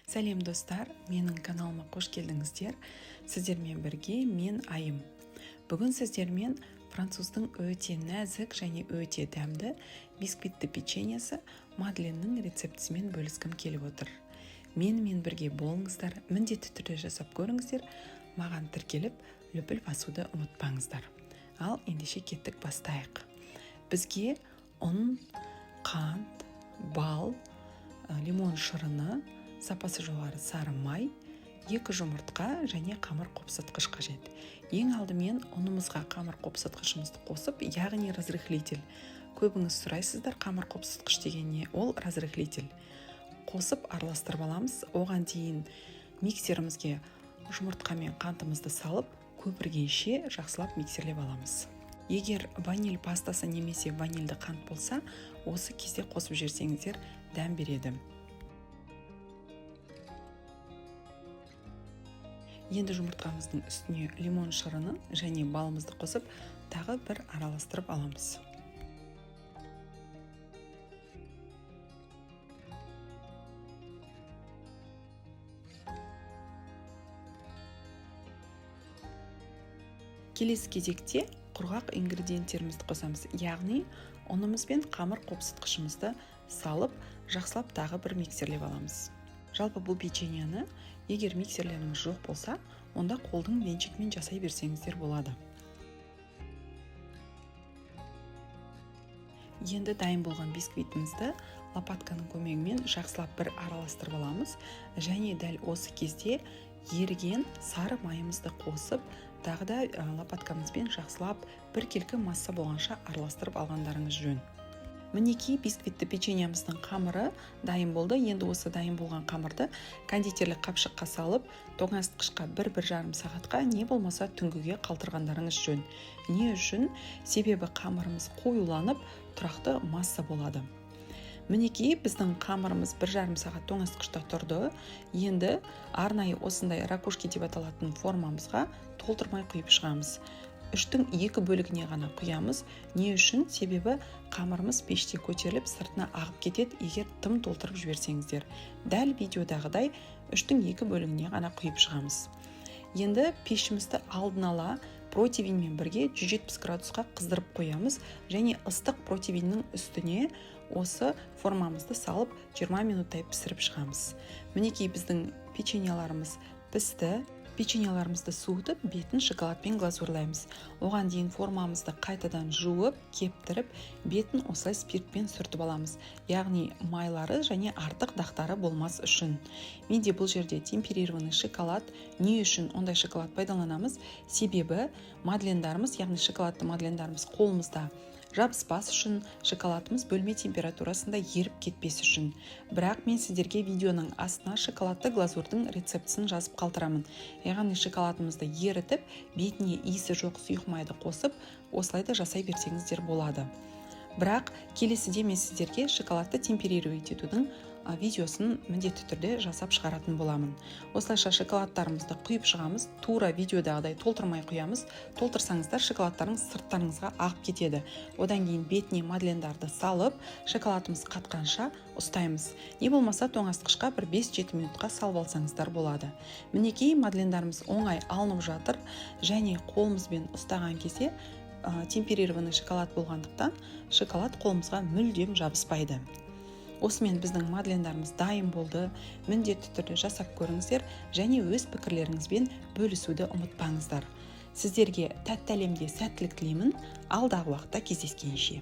Сәлем, достар! Менің каналыма қош келдіңіздер! Сіздермен бірге мен, Айым. Бүгін сіздермен француздың өте нәзік және өте дәмді бисквитті печеньесі мадленнің рецептісімен бөліскім келіп отыр. Менімен бірге болыңыздар, міндетті түрде жасап көріңіздер, маған тіркеліп, лүпіл басуды ұмытпаңыздар. Ал ендеше кеттік, бастайық. Бізге ұн, қант, бал, лимон шырыны, сапасы жоғары сары май, екі жұмыртқа және қамыр қопсытқыш қажет. Ең алдымен ұнымызға қамыр қопсытқышымызды қосып, яғни разрыхлитель. Көбіңіз сұрайсыздар, қамыр қопсытқыш деген не? Ол разрыхлитель. Қосып, араластырып аламыз. Оған дейін миксерімізге жұмыртқа мен қантымызды салып, көпіргенше жақсылап миксерлеп аламыз. Егер ваниль пастасы немесе ванильді қант болса, осы кезде қосып жіберсеңіздер, дәм береді. Енді жұмыртқамыздың үстіне лимон шырынын және балымызды қосып, тағы бір араластырып аламыз. Келесі кезекте құрғақ ингредиенттерімізді қосамыз, яғни ұнымыз бен қамыр қопсытқышымызды салып, жақсылап тағы бір миксерлеп аламыз. Жалпы, бұл печеньені егер миксерлеріңіз жоқ болса, онда қолдың венчикімен жасай берсеңіздер болады. Енді дайын болған бисквитімізді лопатканың көмегімен жақсылап бір араластырып аламыз және дәл осы кезде еріген сары майымызды қосып, тағы да лопаткамызбен жақсылап біркелкі масса болғанша араластырып алғандарыңыз жөн. Мінекей, бисквитті печеньеміздің қамыры дайын болды. Енді осы дайын болған қамырды кондитерлік қапшыққа салып, тоңазытқышқа 1-1,5 сағатқа, не болмаса түнгіге қалдырғандарыңыз жөн. Не үшін? Себебі қамырымыз қоюланып, тұрақты масса болады. Мінекей, біздің қамырымыз 1,5 сағат тоңазытқышта тұрды. Енді арнайы осындай ракушки деп аталатын формамызға толтырмай құйып шығамыз. Үштің екі бөлігіне ғана құямыз. Не үшін? Себебі қамырымыз пеште көтеріліп, сыртына ағып кетеді, егер тым толтырып жіберсеңіздер. Дәл видеодағыдай үштің екі бөлігіне ғана құйып шығамыз. Енді пешімізді алдын ала противеньмен бірге 170 градусқа қыздырып қоямыз және ыстық противеньнің үстіне осы формамызды салып, 20 минуттай пісіріп шығамыз. Мінекей, біздің печеньеларымыз пісті. Печеньеларымызды суытып, бетін шоколадпен глазурлаймыз. Оған дейін формамызды қайтадан жуып, кептіріп, бетін осылай спиртпен сүртіп аламыз, яғни майлары және артық дақтары болмас үшін. Менде бұл жерде темперированный шоколад. Не үшін ондай шоколад пайдаланамыз? Себебі мадлендарымыз, яғни шоколадты мадлендарымыз қолымызда жабыспас үшін, шоколадымыз бөлме температурасында еріп кетпес үшін. Бірақ мен сіздерге видеоның астына шоколадты глазурдың рецептісін жазып қалдырамын, яғни шоколадымызды ерітіп, бетіне иісі жоқ сұйық майды қосып, осылай да жасай берсеңіздер болады. Бірақ келесіде мен сіздерге шоколадты темперировать етудің видеосын міндетті түрде жасап шығаратын боламын. Осылайша шоколадтарымызды құйып шығамыз. Тура видеодағыдай толтырмай құямыз. Толтырсаңыздар, шоколадтарыңыз сырттарыңызға ағып кетеді. Одан кейін бетіне мадлендарды салып, шоколадымыз қатқанша ұстаймыз, не болмаса тоңазытқышқа бір 5-7 минутқа салып алсаңыздар болады. Мінекей, мадлендарымыз оңай алынып жатыр және қолымызбен ұстаған кезде темперированный шоколад болғандықтан, шоколад қолымызға мүлдем жабыспайды. Осымен біздің мадлендарымыз дайын болды. Міндетті түрде жасап көріңіздер және өз пікірлеріңізбен бөлісуді ұмытпаңыздар. Сіздерге тәтті әлемде сәттілік тілеймін. Алдағы уақытта кездескенше!